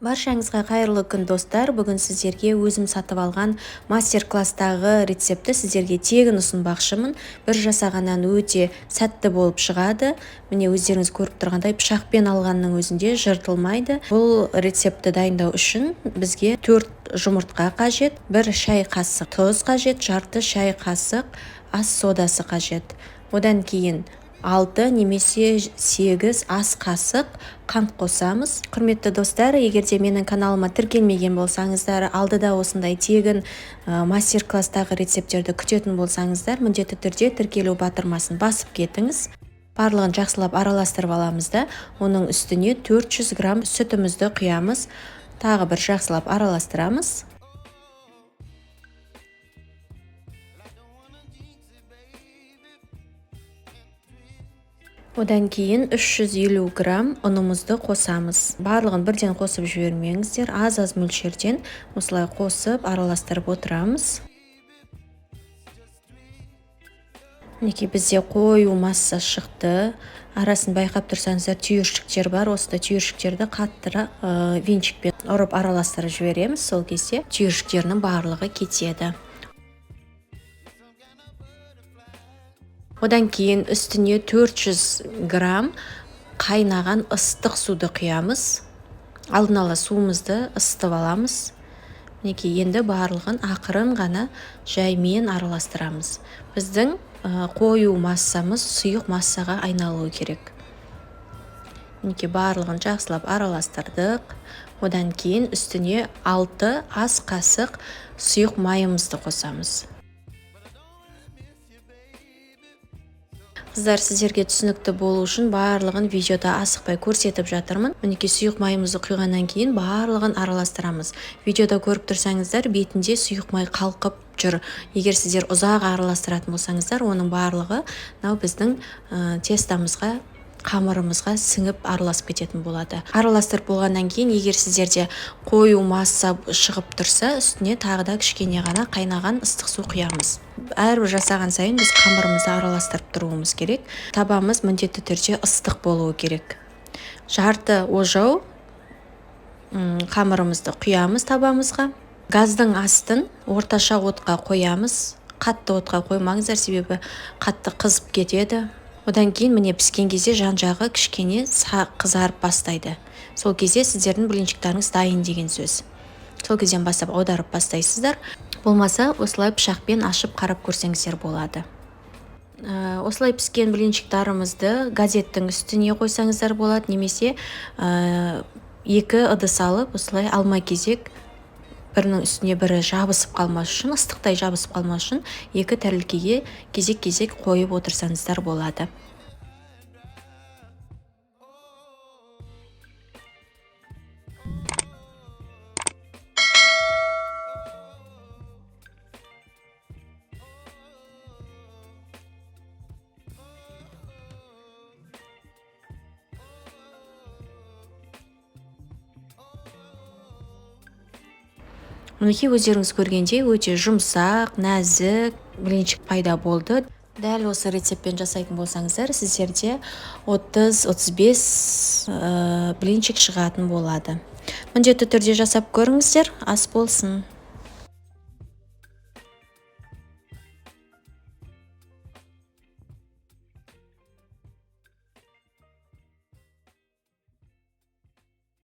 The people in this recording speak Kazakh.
Баршаңызға қайырлы күн, достар. Бүгін сіздерге өзім сатып алған мастер-класстағы рецептті сіздерге тегін ұсынбақшымын. Бір жасағаннан өте сәтті болып шығады. Міне, өздеріңіз көріп тұрғандай, пышақпен алғанның өзінде жыртылмайды. Бұл рецептті дайындау үшін бізге 4 жұмыртқа қажет, 1 шай қасық тұз қажет, жарты шай қасық ас содасы қажет. Одан кейін 6 немесе 8 ас қасық қант қосамыз. Құрметті достар, егер де менің каналыма тіркелмеген болсаңыздар, алдыда осындай тегін мастер-класстағы рецепттерді күтетін болсаңыздар, міндетті түрде тіркелу батырмасын басып кетіңіз. Барлығын жақсылап араластырып аламыз да, оның үстіне 400 грамм сүтімізді құямыз. Тағы бір жақсылап араластырамыз. Одан кейін 350 грамм ұнымызды қосамыз. Барлығын бірден қосып жібермеңіздер, аз-аз мөлшерден осылай қосып араластырып отырамыз. Мінекей, бізде қою масса шықты. Арасын байқап тұрсаңыздар, түйіршіктер бар. Осы түйіршіктерді қаттырақ венчикпен ұрып араластырып жібереміз. Сол кезде түйіршіктерінің барлығы кетеді. Одан кейін үстіне 400 грамм қайнаған ыстық суды құямыз. Алдын ала суымызды ысытып аламыз. Мінекей, енді барлығын ақырын ғана жаймен араластырамыз. Біздің қою массамыз сұйық массаға айналуы керек. Мінекей, барлығын жақсылап араластырдық. Одан кейін үстіне 6 ас қасық сұйық майымызды қосамыз. Қыздар, сіздерге түсінікті болу үшін барлығын видеода асықпай көрсетіп жатырмын. Мінекей, сұйық майымызды құйғаннан кейін барлығын араластырамыз. Видеода көріп тұрсаңыздар, бетінде сұйық май қалқып жүр. Егер сіздер ұзақ араластыратын болсаңыздар, оның барлығы мынау біздің тестамызға, қамырымызға сіңіп араласып кететін болады. Араластырып болғаннан кейін, егер сіздерде қою масса шығып тұрса, үстіне тағы да кішкене ғана қайнаған ыстық су құямыз. Әрбір жасаған сайын біз қамырымызды араластырып тұруымыз керек. Табамыз міндетті түрде ыстық болуы керек. Жарты ожау қамырымызды құямыз табамызға. Газдың астын орташа отқа қоямыз. Қатты отқа қоймаңыздар, себебі қатты қызып кетеді. Одан кейін міне піскен кезде жан-жағы кішкене қызарып бастайды. Сол кезде сіздердің блинчиктарыңыз дайын деген сөз. Сол кезден бастап аударып бастайсыздар. Болмаса осылай пышақпен ашып қарап көрсеңіздер болады. Осылай піскен блинчиктарымызды газеттің үстіне қойсаңыздар болады, немесе екі ыдыс алып осылай алма кезек бірінің үстіне бірі жабысып қалмас үшін, ыстықтай жабысып қалмас үшін екі тәрелкеге кезек-кезек қойып отырсаңыздар болады. Мінекей, өздеріңіз көргендей, өте жұмсақ, нәзік блинчик пайда болды. Дәл осы рецептпен жасайтын болсаңыздар, сіздерде 30-35 блинчик шығатын болады. Міндетті түрде жасап көріңіздер, ас болсын.